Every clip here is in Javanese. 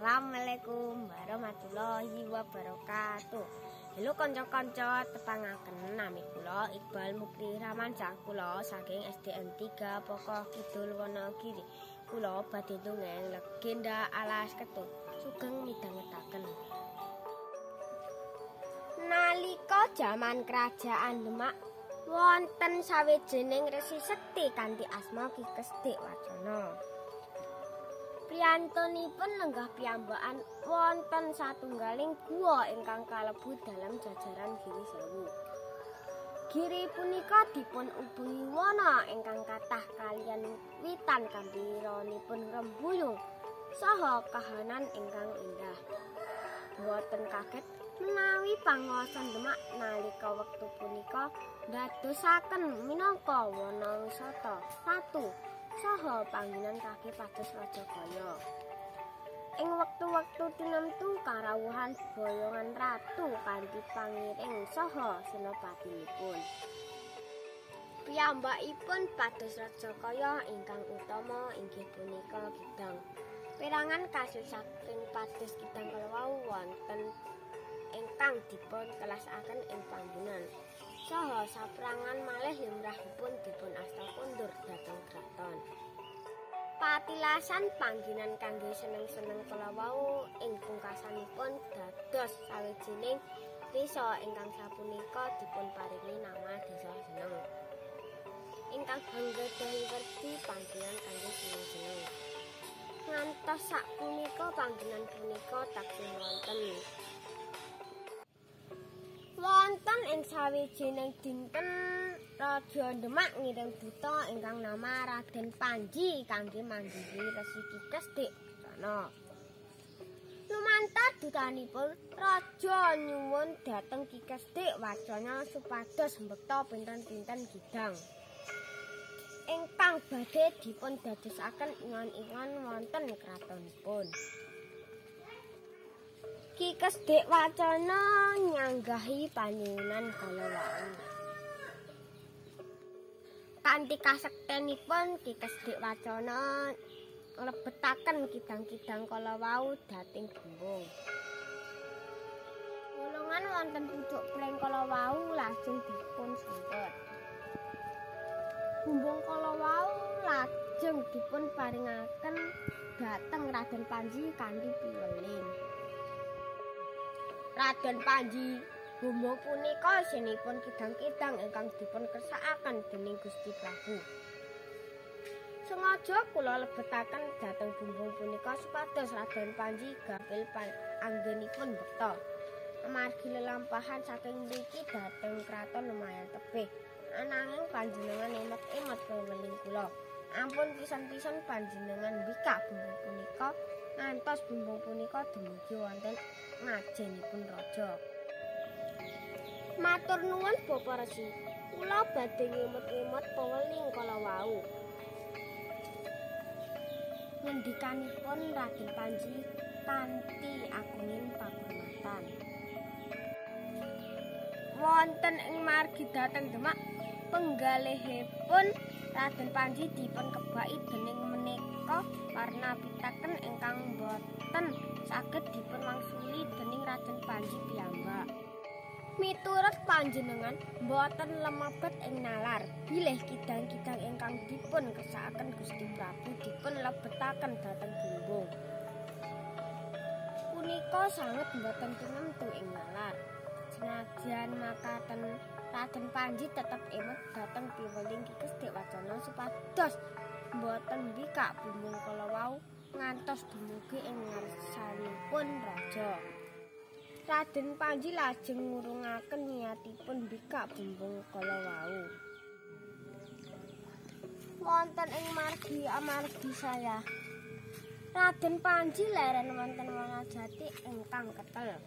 Assalamualaikum warahmatullahi wabarakatuh. Halo kanca-kanca, tepangaken nami kula Iqbal Mukti Ramansyah. Kula saking SDN 3 Pokoh Kidul Wonogiri. Kula badhe dongeng legenda Alas Ketut. Sugeng midhangetaken. Nalika jaman Kerajaan Demak wonten sawijining resi sekti kanthi asma Ki Kesdik Wacana. Priyantunipun lenggah piyambakan wonten satunggaling guwa ingkang kalebu dalam jajaran Giri Sewu. Giri punika dipun ubengi wana ingkang kathah kaliyan witan gambiranipun rembuyung saha kahanan ingkang indah. Boten kaget menawi panguwasa Demak nalika wektu punika ndadosaken minangka wana wisata satu saha panggenan kangge pados raja kaya. Ing wektu-wektu tinentu karawuhan boyongan ratu kanthi pangiring saha senopatinipun. Piyambakipun pados raja kaya ingkang utama inggih punika kidang. Perangan kasil saking pados kidang kala wau wonten ingkang dipun kelasaken ing panggenan. Saha saprangan malih limrahipun dipun asta kondur dhateng kraton. Patilasan panggenan kangge seneng-seneng kala wau ing pungkasanipun dados sawijining desa ingkang sapunika dipun paringi nama Desa Seneng. Ingkang anggadhahi werdi panggenan kangge seneng-seneng. Ngantos sapunika panggenan punika taksih wonten. Wonten ing sawijining dinten Raja Demak ngirim duta ingkang nama Raden Panji kangge manggihi Resi Ki Kesdik Wacana. Lumantar dutanipun raja nyuwun dhateng Ki Kesdik Wacana supados mbekta pinten-pinten kidang ingkang badhe dipun dadosaken ingon-ingon wonten kratonipun. Ki Kesdik Wacana nyanggahi panyuwunan kala wau. Kanthi kasektenipun Ki Kesdik Wacana nglebetaken kidang-kidang kala wau dhateng bumbung. Bolongan wonten pucuk pring kala wau lajeng dipun sumpet. Bumbung kala wau lajeng dipun paringaken dhateng Raden Panji kanthi piweling. Raden Panji, bumbung punika isinipun kidang-kidang ingkang dipun kersakaken dening Gusti Prabu. Sengaja kula lebetaken dhateng bumbung punika supados Raden Panji gampil anggenipun bekta. Amargi lelampahan saking mriki dhateng kraton lumayan tebih. Ananging panjenengan emot-emot weweling kula. Ampun pisan-pisan panjenengan mbikak bumbung punika ngantos bumbung punika dumugi wonten ngajenipun raja. Matur nuwun Bapak Resi, kula badhe ngemot-emot peweling kala wau. Ngendikanipun Raden Panji kanthi agunging pakurmatan. Wonten ing margi dhateng Demak, penggalihipun Raden Panji dipun kebaki dening meneka warna pitaken ingkang boten saged dipun wangsuli dening Raden Panji piyambak. Miturut panjenengan boten lemebet ing nalar bilih kidang-kidang ingkang dipun kersakaken Gusti Prabu dipun lebetaken dhateng bumbung. Punika sanget boten tinentu ing nalar. Senajan makaten Raden Panji tetep emot dhateng piweling Ki Kesdik Wacana supados boten mbikak bumbung kala wau ngantos dumugi ing ngarsanipun raja. Raden Panji lajeng ngurungaken niatipun mbikak bumbung kala wau. Wonten ing margi amargi saya, Raden Panji leren wonten wanajati ingkang ketel.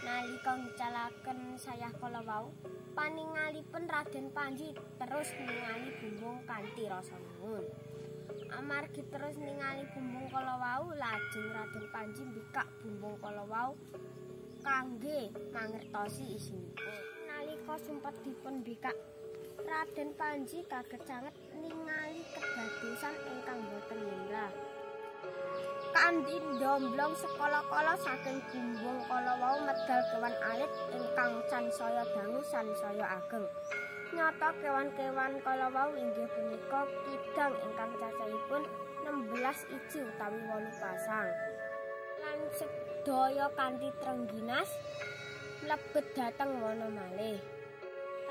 Nalika ngicalaken sayah kala wau, paningalipun Raden Panji terus ningali bumbung kanthi rasa nyuwun. Amargi terus ningali bumbung kala wau, lajeng Raden Panji mbikak bumbung kala wau kangge mangertosi isinipun. Nalika sumpet dipun mbikak, Raden Panji kaget sanget ningali kedadosan ingkang boten lumrah. Kanthi ndomblong sekala-kala saking bumbung kala wau medal kewan alit ingkang sansaya dangu sansaya ageng. Nyata kewan-kewan kala wau inggih punika kidang ingkang cacahipun 16 iji utawi 8 pasang. Lan sedaya kanthi trengginas mlebet dhateng wana malih.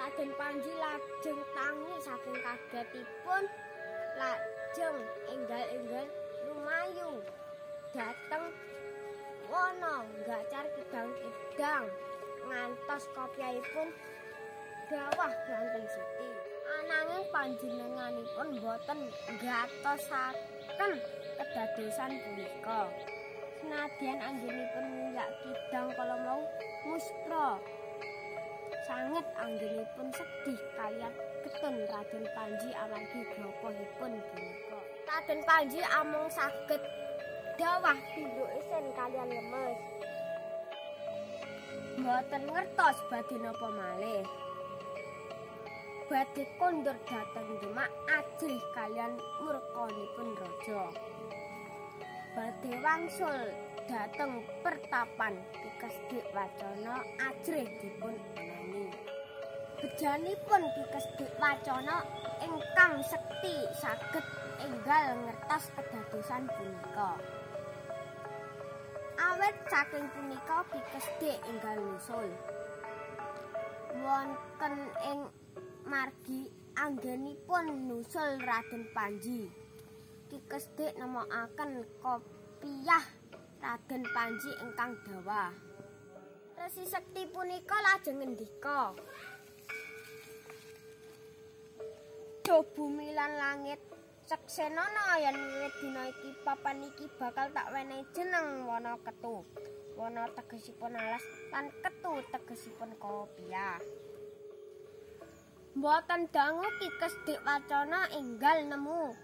Raden Panji lajeng tangi saking kagetipun, lajeng enggal-enggal lumayu dhateng wana nggacar kidang-kidang ngantos kopyahipun gawah wonten siti. Ananging panjenenganipun boten nggatosaken kedadosan punika. Senadyan anggenipun nguyak kidang kala mau muspra sanget anggenipun sedih kaliyan getun Raden Panji amargi gropohipun punika. Raden Panji amung saged dawah pindho isen kaliyan lemes. Mboten ngertos badhe napa malih. Badhe kondur dhateng Demak ajrih kaliyan murkanipun raja. Badhe wangsul dhateng pertapan Ki Kesdik Wacana ajrih dipun anani. Bejanipun Ki Kesdik Wacana ingkang sekti saged enggal ngertos kedadosan punika. Awit saking punika Ki Kesdik enggal nusul wonten ing margi anggenipun nusul Raden Panji. Ki Kesdik nemokaken kopiyah Raden Panji ingkang dawa. Resi Sekti punika lajeng ngendika, "Duh bumi lan langit, seksenana yen wiwit dina iki papan iki bakal tak wenehi jeneng Wana Ketu. Wana tegesipun alas lan ketu tegesipun kopiah." Mboten dangu Ki Kesdik Wacana enggal nemu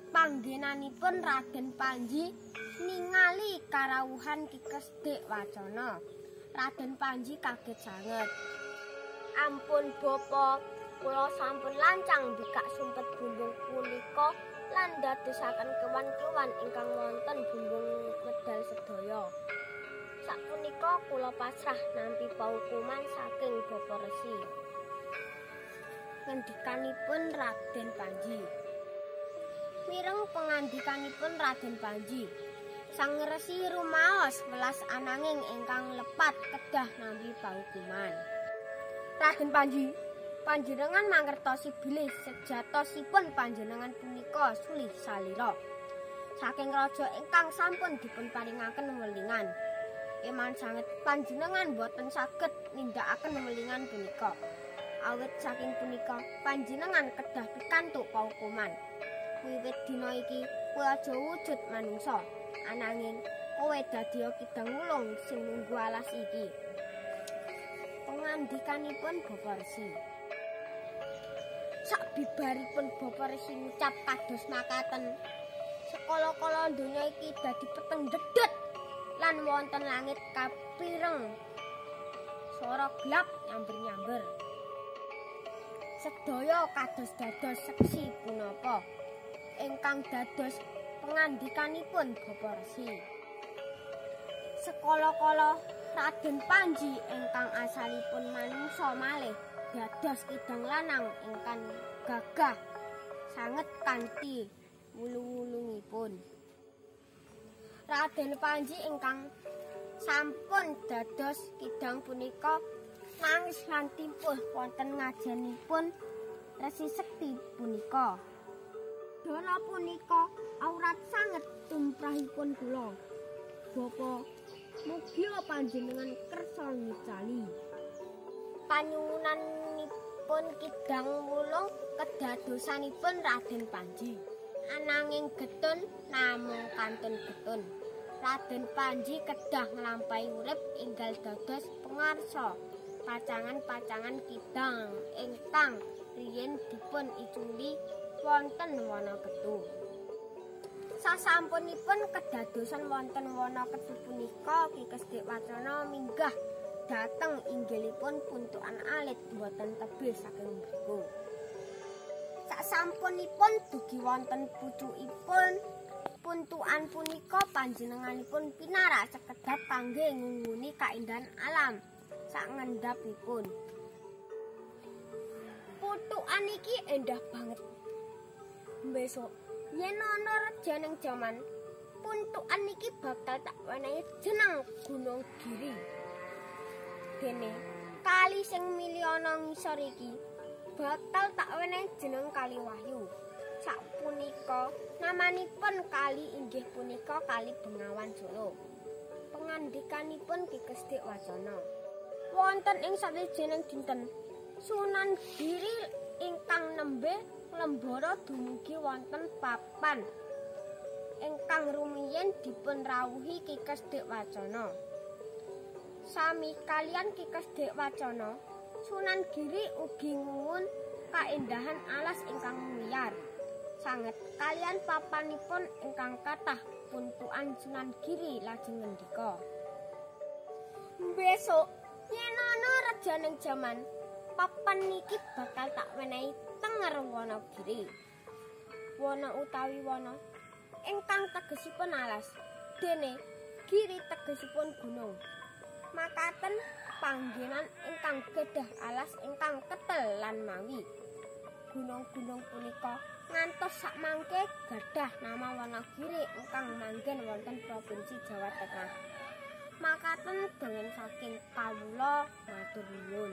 panggenanipun Raden Panji ningali karawuhan Ki Kesdik Wacana. Raden Panji kaget sanget. "Ampun Bapa, kula sampun lancang mbikak sumpet bumbung punika lan dadosaken kewan-kewan ingkang wonten bumbung medal sedaya. Sapunika kula pasrah nampi paukuman saking Bapa Resi." Ngendikanipun Raden Panji. Mireng pengandikanipun Raden Panji, Sang Resi rumaos welas ananging ingkang lepat kedah nampi paukuman. "Raden Panji, panjenengan mangertosi bilih sejatosipun panjenengan punika sulih salira saking raja ingkang sampun dipun paringaken welingan. Eman sanget panjenengan boten saged nindakaken welingan punika. Awit saking punika panjenengan kedah pikantuk paukuman. Wiwit dina iki kowe aja wujud manungsa, ananging kowe dadi kidang wulung sing nunggu alas iki." Pengandikanipun Bapa Resi. Sabibaripun Bapa Resi ngucap kados makaten, sekala-kala donya iki dadi peteng dedet lan wonten langit kapireng swara gelap nyamber-nyamber. Sedaya kados dados seksi punapa ingkang dados pengandikanipun Bapa Resi. Sekala-kala Raden Panji ingkang asalipun manungsa malih dados kidang lanang ingkang gagah sanget kanthi wulu-wulungipun. Raden Panji ingkang sampun dados kidang punika nangis lan timpuh wonten ngajenipun Resi Sekti punika. "Dana punika aurat sanget tumrapipun kula. Bapa, mugia panjenengan kersa ngicali." Panyuwunanipun kidang wulung kedadosanipun Raden Panji. Ananging getun namung kantun getun. Raden Panji kedah nglampahi urip enggal dados pengarsa pacangan-pacangan kidang ingkang riyin dipun iculi wonten Wana Ketu. Sasampunipun kedadosan wonten Wana Ketu punika Ki Kesdik Wacana minggah dhateng inggilipun puntukan alit boten tebih saking mriku. Sasampunipun dugi wonten pucukipun Puntukan punika panjenenganipun pinarak sekedhap kangge ngunguni kaindahan alam sangendhapipun. Putukan iki endah banget. Besok yen ana reja ning jaman, puntukan iki bakal tak wenehi jeneng Gunung Giri. Dene kali sing mili ana ngisor iki bakal tak wenehi jeneng Kali Wahyu. Sapunika namanipun kali inggih punika Kali Bengawan Solo. Pengandikanipun Ki Kesdik Wacana. Wonten ing sawijining dinten, Sunan Giri ingkang nembe nglembara dumugi wonten papan ingkang rumiyin dipun rawuhi Ki Kesdik Wacana. Sami kalian Ki Kesdik Wacana, Sunan Giri ugi ngungun kaendahan alas ingkang wiyar sanget kalian papanipun ingkang kathah puntukan. Sunan Giri lajeng ngendika, "Besok yen ana reja ning jaman, papan niki bakal tak wenehi tenger Wanagiri." Wana utawi wana ingkang tegesipun alas, dene giri tegesipun gunung. Makaten panggenan ingkang gadah alas ingkang ketel lan mawi. Gunung-gunung punika ngantos sakmangke gadah nama Wanagiri ingkang manggen wonten Provinsi Jawa Tengah. Makaten dengan saking kawula matur nuwun.